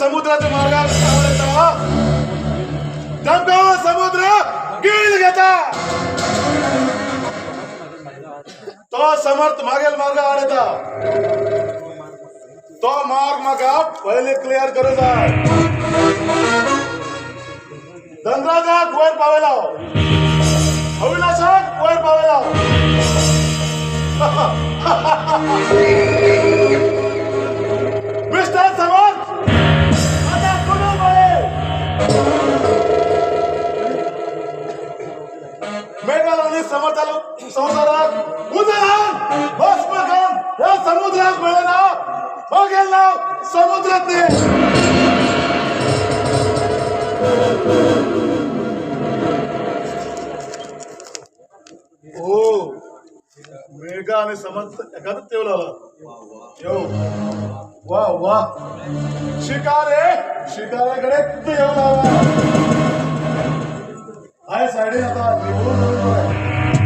समुद्राच्या मार्गार येता तांकां समुद्र गीळ घेता. तो समर्थ मागेल मार्ग आड येता. तो मार्ग म्हाका पयले क्लियर करूं जाय. धनराजाक वयर पावयलो, अविनाशाक वयर पावयलो. मिस्टर समर्थ, आता कोण पळे मेघाल आणि समर्थालो संसारात उजळान भस्म करून ह्या समुद्रात मिळेना. मागेल नाव समुद्रात नाही. हो, मेघा आणि समर्थ एखादच तेवढं आला. येऊ, वा वा. शिकारे शिकाऱ्याकडे येऊ लावा. हाय सायडीन आता निवडून.